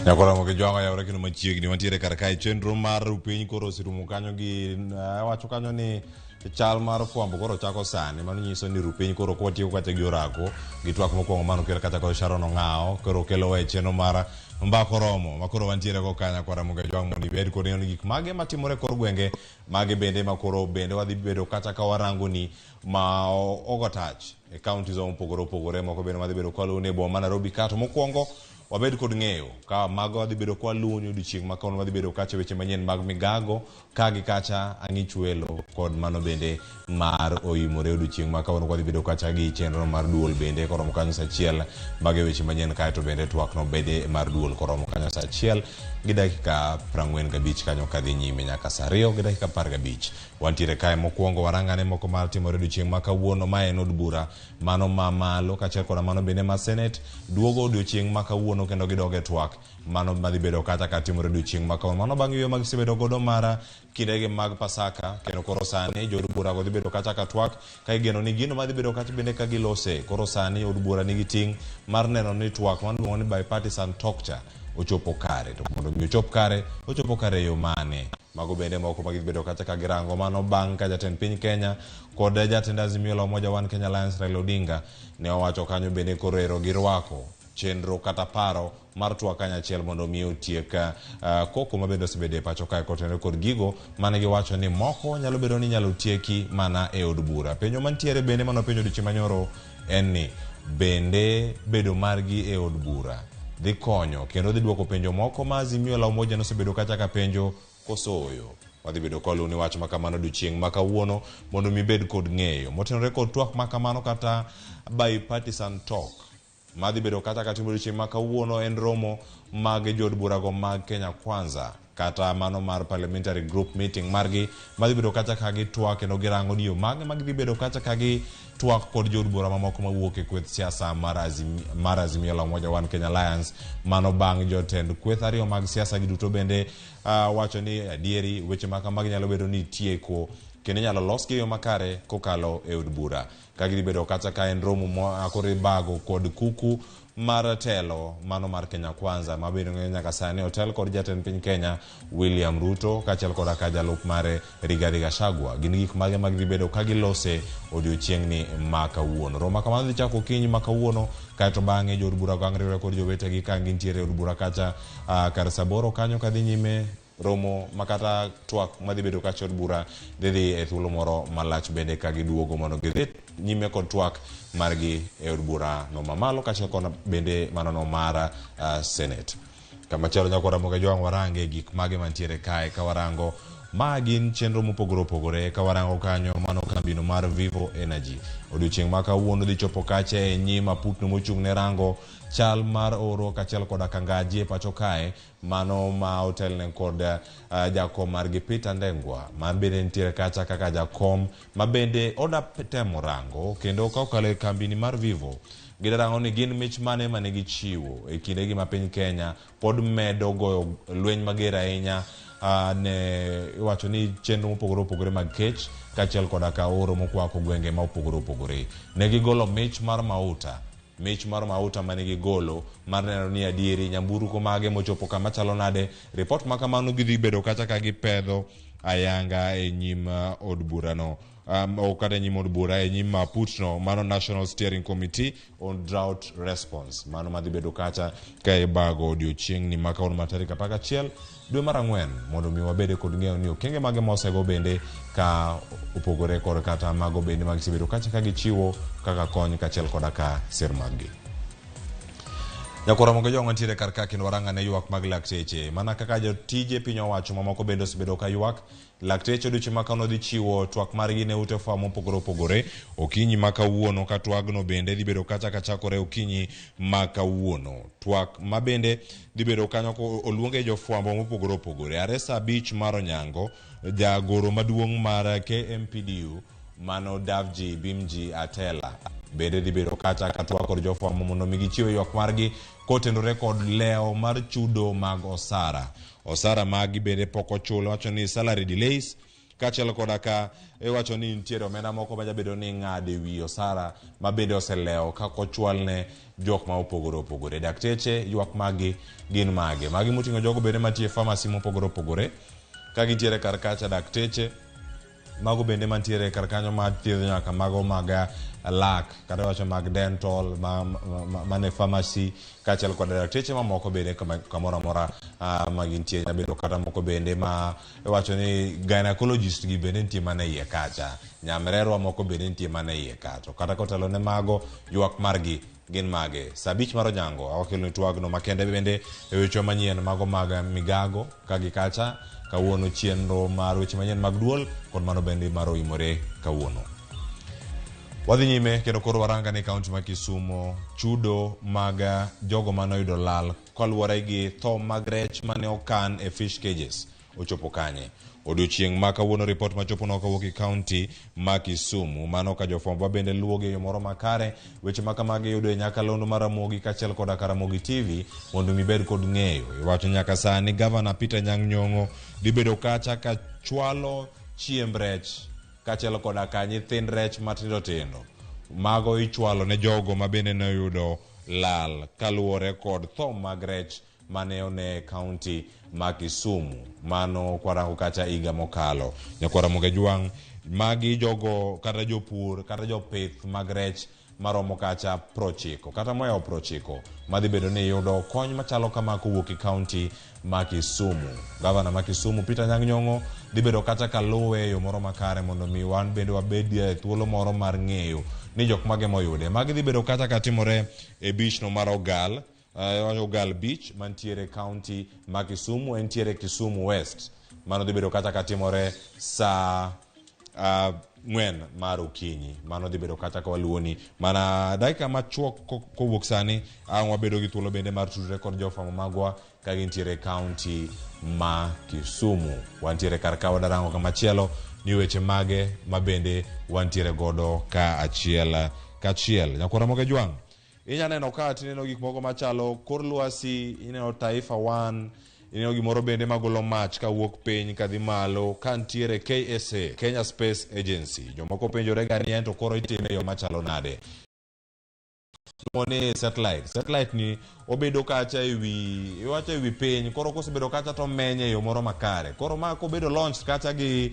Nyakoromo gi jwang'o yawre kendo machiegni wantiere kar kae chenro mar piny koro oserumo kanyo gi wacho kanyo ni chal mar fwambo koro chako sani mano nyiso ni rupiny koro kwatieko kacha gi orako gi twak mokwongo mano kel kacha kod Sharon Ong'awo koro kelo e chenro mar mbako romo ma koro wantiere go kanyo kwara Ramogi Ajwang' mondo ibed kod ng'eyo ni gik mage matimore e kor gwenge mage bende ma koro bende wadhi bedo kata ka warango ni ma ogo tach e counties mopogore opogore moko bende madhi bedo kwaluwo ni e boma ma Nairobi ka to mokwongo wabed kod ng'eyo ka mago wadhi bedo kwaluwo ni odiochieng' ma kawuono wadhi bedo kacha weche manyien mag migago ka gi kacha ang'ich welo kod mano bende mar oimore odiochieng' ma kawuono kwadhi bedo kacha gi chenro mar duol bende koromo kanyo saa achiel mago e weche manyien kaeto bende twak no bende mar duol koromo kanyo saa achiel gi dakika 45 kanyo kadhi nyime nyaka saa 2 gi dakika 15 wantiere kae mokwongo warangane moko mar timore odiochieng' ma kawuono ma en od bura mano ma malo kaachiel koda mano bende ma senate duogo odiochieng' ma kawuono kendo gidog e twak mano madhi bedo kata ka timore odiochieng' ma kawuono mano bang' yueyo ma gisebedo godo mar kindegi mag pasaka kendo koro sani jood bura go dhi bedo kacha ka twak ka igeno ni gino madhi bedo kacha bende ka gilose koro sani od bura nigi ting' mar neno ni twak mano iluongo ni bipartisan talk cha ochopo kare to mondo mi ochop kare ochopo kare e yo mane mago bende moko ma gibedo kacha ka girango mano bang' ka jatend piny Kenya kod jatend Azimio la Umoja One Kenya Alliance Raila Odinga ne owacho kanyo bende koro ero girwako chenro kata paro mar twak kanyachiel mondo mi otiek koko mabende osebedo e pacho kae kotenore kod gigo mane giwacho ni moko nyalo bedo ni inyalo tieki mana e od bura. Penjo mantiere bende mane openjo odiochieng' manyoro en ni bende bedo margi e od bura dhi konyo kendo dhi duoko penjo moko ma Azimio la Umoja nosebedo kacha ka penjo koso ooyo. Wadhi bedo ka waluwo ni wach ma kamano odiochieng' ma kawuono mondo mi ibed kod ng'eyo motenore kod twak ma kamano kata bipartisan talk madhi bedo kata ka timo odiochieng' ma kawuono en romo mag jood burago mag Kenya Kwanza kata mano mar parliamentary group meeting margi madhi bedo kacha ka gitwak kendo girango ni yo mage ma gidhi bedo kacha ka gitwak kod jood bura mamoko mawuok e kweth siasa mar Azimio la Umoja One Kenya Alliance mano bang' jotend kweth ariyo mag siasa gi duto bende wacho ni adieri weche ma kamagi nyalo bedo ni itieko kendo inyalo losgi e yo makare kokalo e od bura ka gidhi bedo kacha ka en romo ma koro ibago kod kuku mar telo mano mar Kenya Kwanza ma bende ng'eyo nyaka sani otel kod jatend piny Kenya William Ruto kaachiel koda ka jalup mare Rigathi Gachagua. Gin gik mage ma gidhi bedo ka gilose odiochieng'ni ma kawuono. Romo ma kamano dhi chako okinyi ma kawuono kaeto bang'e jood bura go ang' riwre kod jowetegi ka gintiere e od bura kacha kar saa aboro kanyo kadhi nyime romo ma kata twak madhi bedo kacha od bura dhi dhi e thuolo moro malach bende ka giduogo mondo gidhi nyime kod twak margi e od bura no mamalo kaachiel kod bende mano no mar Senate. Kamachielo nyaka Ramogi Ajwang' warange gik mage mantiere kae ka warango ma gin chenro mopogore opogore ka warango kanyo mano kambino mar Vivo Energy. Odiochieng' ma kawuono dhi chopo kacha e nyim aputno mochung' ne rango chal mar oro kaachiel koda kangaji e pacho kae mano ma otelne kod jakom margi Peter Ndengwa ma bende nitiere kacha kaka jakom ma bende oda temo rango kendo ka okalo e kambini mar Vivo gidarango ni gin mich mane mane gichiwo e kindegi ma piny Kenya pod medo goyo lweny mager ahinya ne iwacho ni chenro mopogore opogore mag kech kaachiel koda ka oro mokwako gwenge ma opogore opogore. Ne gigolo mich mar mauta mich mar mauta mane gigolo mar neno ni adieri nyamburko mage mochopo kama chalo nade. Ripot ma kamano gidhi bedo kacha ka gipedho ayanga e nyim od burano kata e nyim od bura e nyim aputno mano National Steering Committee on Drought Response mano madhi bedo kacha ka ibago odiochieng'ni ma kawuono ma tarik 11 dwe mar ang'wen mondo mi wabede kod ng'eyo ni okenge mage mosego bende ka opogore kod kata mago bende ma gisebedo kacha ka gichiwo kaka kony kaachiel koda ka sir maggi. Nyakwar Ramogi Ojwang' wantiere kar ka kendo warang'ane ywak mag lakteche. Mana kaka jotije piny owacho mamoko bende osebedo ka ywak, lakteche odiochieng' ma kawuono dhi chiwo twak margi ne ute fwambo mopogore opogore okinyi ma kawuono ka twagno bende dhi bedo kacha kachakore okinyi ma kawuono. Twak ma bende dhi bedo kanyo ko oluonge jofwambo mopogore opogore. Are saa 5 mar onyango, jagoro maduong' mar KMPDU mano Davji Bimji Atela bende dhi bedo kacha ka twak kod jofwambo mondo mi gichiw ywak margi kotenore kod lewo mar chudo mag osara. Osara magi bende pok ochul, wacho ni salary delays Kaachiel koda ka iwacho ni nitiere omenda moko ma jabedo ni ing'ado e wi osara ma bende oselewo kaka ochwal ne jok ma opogore opogore. Dakteche ywak maggi gin mage? Magi moting'o jogo bende matiyo e pharmacy mopogore opogore ka gintiere kar kacha dakteche mago bende mantiere kar kanyo ma thiedho nyaka mago mag lak kata wacho mag dental mane pharmacy kaachiel kod dakteche mamoko bende kamoro amora ma gintie. Nyabedo kata moko bende ma iwacho ni gynecologist gi bende nitie mana iye kacha, nyamrerwa moko bende nitie mana iye kacha. Kata kotelo ne mago, ywak margi gin mage? Saa 5 mar onyango awakeloni twagno makende bende e weche manyien mago mag migago ka gi kacha kawuono, chenro mar weche manyien mag duol kod mano bende mar oimore kawuono. Wadhi nyime kendo koro waranga ni kaunti ma Kisumo chudo mag jogo mane oyudo lal kaluwore gi tho mag rech mane okan e fish cages ochopo kanye. Odiochieng' ma kawuono ripot machoponwa kawuok e kaunti ma Kisumu, mano ka jofwambo bende luwo gi e yo moro makare. Weche ma kamagi iyudo e nyakalondo mar Ramogi kaachiel koda ka Ramogi TV mondo mi ibed kod ng'eyo. Iwacho nyaka sani Gavana Peter Nyang' Nyong'o dhi bedo kacha ka chwalo chiemb rech kaachiel koda ka nyithind rech matindo tindo. Mago ichwalo ne jogo ma bende noyudo lal kaluwore kod tho mag rech mane one e kaunti ma Kisumu. Mano kwarango kacha higa mokalo. Nyakwar Ramogi Ajwang', magi jogo kata jopur kata jopith mag rech maromo kacha 90 kata mohewo 90 madhi bedo ni yudo kony machalo kama kowuok e kaunti ma Kisumu. Gavana ma Kisumu Peter Anyang' Nyong'o dhi bedo kacha kaluwe e yo moro makare mondo mi wan bende wabed e thuolo moro mar ng'eyo ni jok mage moyude. Magi dhi bedo kacha katimore e beach no mar Ogal, Ogal Beach mantiere kaunti ma Kisumu, entiere Kisumu West. Mano dhi bedo kacha katimore saa 4 mar okinyi. Mano dhi bedo kacha ka waluwoni mana dakika machuok kowuok sani. Ang' wabedo gi thuolo bende mar tudore kod jofwambo magwa ka gintiere kaunti ma Kisumu. Wantiere kar ka wadarango kamachielo ni weche mage ma bende wantiere godo ka achiel kachiel. Nyakwar Ramogi Ajwang', inya neno ka tineno gik moko machalo kor lwasi, ineno Taifa 1, ineno gimoro bende magolo mach kawuok piny kadhi malo ka ntiere KSA, Kenya Space Agency. Jomoko penjore ga ni ento koro itime e yo machalo nade. Iluongo ni satellite. Satellite ni obedo kacha ewi, iwacho ewi piny, koro kosebedo kacha to omenye e yo moro makare. Koro ma kobedo launch kacha gi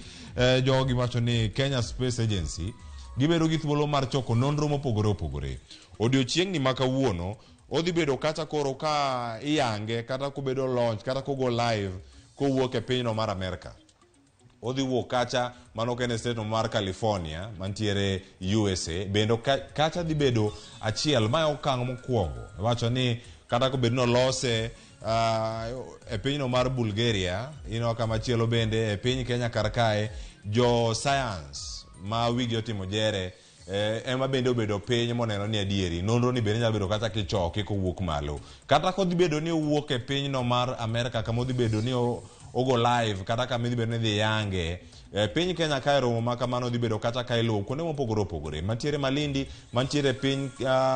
jogi wacho ni Kenya Space Agency, gibedo gi thuolo mar choko nonro mopogore opogore. Odiochieng'ni ma kawuono odhi bedo kacha koro ka iyange kata kobedo launch kata kogo live kowuok e pinyno mar Amerka. Odhi wuok kacha mano ok en e state no mar California mantiere USA. Bende kacha dhi bedo achiel ma e okang' mokwongo. Iwacho ni kata kobedo ni olose e pinyno mar Bulgaria, ineno kama chielo bende e piny Kenya kar kae, jo science ma wigi otimo jere ema bende obedo piny moneno ni adieri nonro ni bende nyalo bedo kata kichoke kowuok malo. Kata kodhi bedo ni owuok e pinyno mar Amerka kama odhi bedo ni ogo live kata kama idhi bedo ni idhi yange piny Kenya kae romo ma kamano dhi bedo kata ka iluwo kuonde mopogore opogore mantiere Malindi, mantiere piny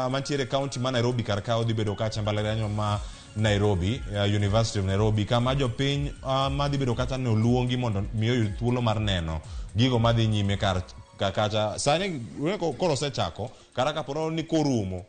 mantiere county ma Nairobi kar ka odhi bedo kacha mbalariany ma Nairobi, University of Nairobi, kama jopiny madhi bedo kata ni oluongi mondo mi oyud thuolo mar neno gigo madhi nyime kar kacha sani koro osechako. Kata kapo ni korumo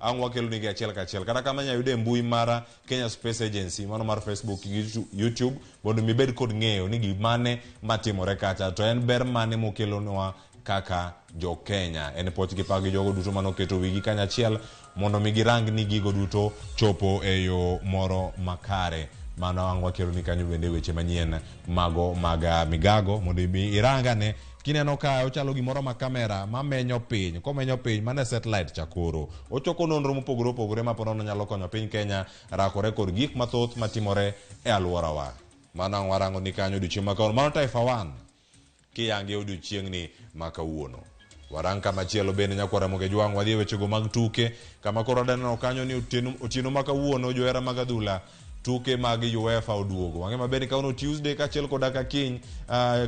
ang' wakelo nigi achiel kachiel kata kama inyalo yude e mbui mar Kenya Space Agency, mano mar Facebook gi YouTube, mondo mi ibed kod ng'eyo ni gimane matimore kacha to en ber mane mokelonwa kaka jo Kenya. En poch gi pak gi jogo duto manoketo wigi kanyachiel mondo mi girang ni gigo duto chopo e yo moro makare. Mano ang' wakelo ni kanyo bende weche manyien mago mag migago mondo mi irangane. Kineno ka ochalo gimoro ma kamera mamenyo piny, komenyo piny mane satellite cha koro ochoko nonro mopogore opogore ma ponono nyalo konyo piny Kenya rakore kod gik mathoth matimore e alworawa. Mano ang' warango ni kanyo odiochieng' ma kawuono. Mano Taifa 1 kiyange odiochieng'ni ma kawuono. Warang kama chielo bende nyakwar Ramogi Ajwang', wadhi e wechego mag tuke kama koro adaneno kanyo ni otieno ma kawuono johera mag adhula tuke mag UEFA oduogo. Wang'e maber ni kawuono Tuesday kaachiel koda ka kiny,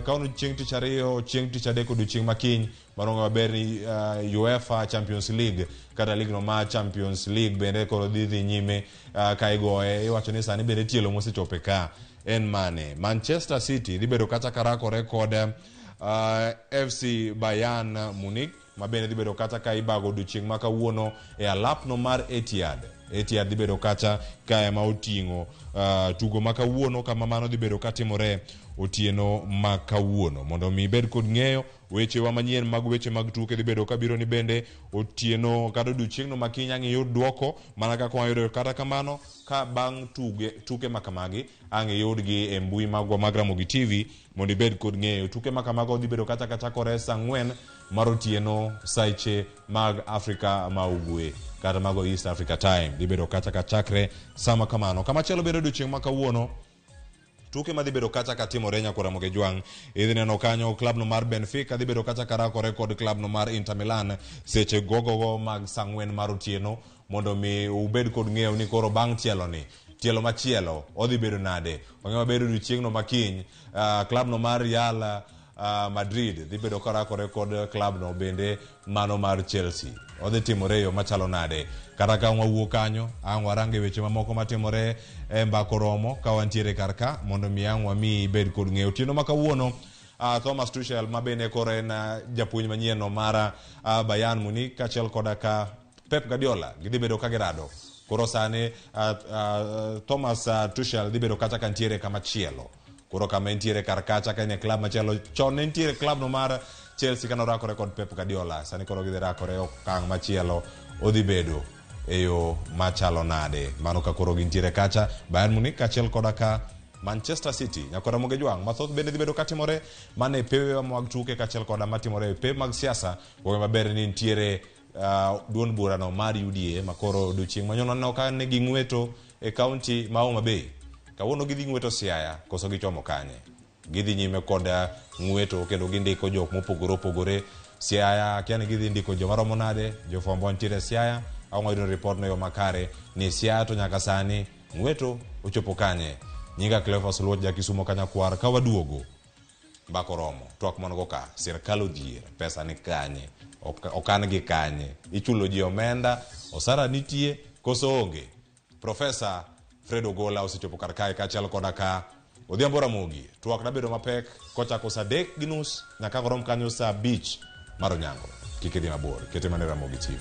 kawuono chieng' tich ariyo, chieng' tich adek odiochieng' ma kiny, mano wang'e maber ni UEFA Champions League kata league no mar Champions League bende koro dhi nyime ka igoye. Iwacho ni sani bende tielo mosechope ka en mane? Manchester City dhi bedo kacha karakore kod FC Bayern Munich ma bende dhi bedo kacha ka ibago odiochieng' ma kawuono e alapno mar Etihad. Etihad dhi bedo kacha ka ema oting'o tugo ma kawuono kama mano dhi bedo katimore otieno ma kawuono. Mondo mi ibed kod ng'eyo wechewa manyien mag weche mag tuke dhi bedo kabiro ni bende otieno kata odiochieng'no ma kiny ang' iyud duoko mana kaka wayudo. Kata kamano ka bang' tuke ma kamagi ang' iyudgi e mbui magwa mag Ramogi TV mondo ibed kod ng'eyo. Tuke ma kamago dhi bedo kacha kachakore saa 4 mar otieno sache mag Afrika ma Ugwe kata mago East Africa Time dhi bedo kacha kachakre sama kamano. Kamachielo bende odiochieng' ma kawuono tuke madhi bedo kacha katimore nyakwa Ramogi Jwang' idhi neno kanyo klabno mar Benfica dhi bedo kacha karakore kod klabno mar Inter Milan seche gogogo mag saa 4 mar otieno mondo mi ubed kod ng'eyo ni koro bang' tielo ni tielo machielo odhi bedo nade. Wang'e maber odiochieng'no makiny klabno mar Real Madrid dhi bedo karakore kod klabno bende mano mar Chelsea. Odhi timore e yo machalo nade? Kata ka wawuok kanyo, ang' warange weche mamoko matimore e mbako romo ka wantiere kar ka mondo mi ang' wami ibed kod ng'eyo. Otieno ma kawuono Thomas Tuchel ma bende koro en japuonj manyien no mar Bayern Munich kaachiel koda ka Pep Guardiola gidhi bedo ka girado. Koro sani Thomas Tuchel dhi bedo kacha kantiere kama chielo. Koro kama entiere kar kacha ka en e klab machielo. Chon ne entiere klab no mar Chelsea kane orakore kod Pep Guardiola. Sani koro gidhi rakore e okang' machielo odhi bedo e yo machalo nade. Mano ka koro gintiere kacha Bayern Munich kaachiel koda ka Manchester City. Nyakwa Ramogi Jwang' mathoth bende dhi bedo katimore mana e pewe mag tuke kaachiel koda matimore e pewe mag siasa. Wang'e maber ni nitiere duond burano mar UDA makoro odiochieng' manyono aneno ka ne ging'weto e kaunti ma Homa Bay. Kawuono gidhi ng'weto Siaya koso gichomo kanye? Gidhi nyime kod ng'weto kendo gindiko jok mopogore opogore. Siaya akia ni gidhi ndiko joma romo nade, jofwambo nitiere Siaya, ang' wayudo ripot no e yo makare ni Siaya to nyaka sani ng'weto ochopo kanye. Nyinga Cleophas Oluoch ja Kisumo Kanyakwar ka waduogo mbaka oromo twak man go ka sirkal odhier pesa ni kanye okan gi kanye ichulo ji omenda osara nitie koso onge. Profesa Fred Ogola osechopo kar kae kaachiel koda ka Odhiambo Ramogi. Twak dabedo mapek kochako saa 3:30 nyaka korom kanyo saa 5 mar onyango. Kik idhi mabor, kete mana e Ramogi TV.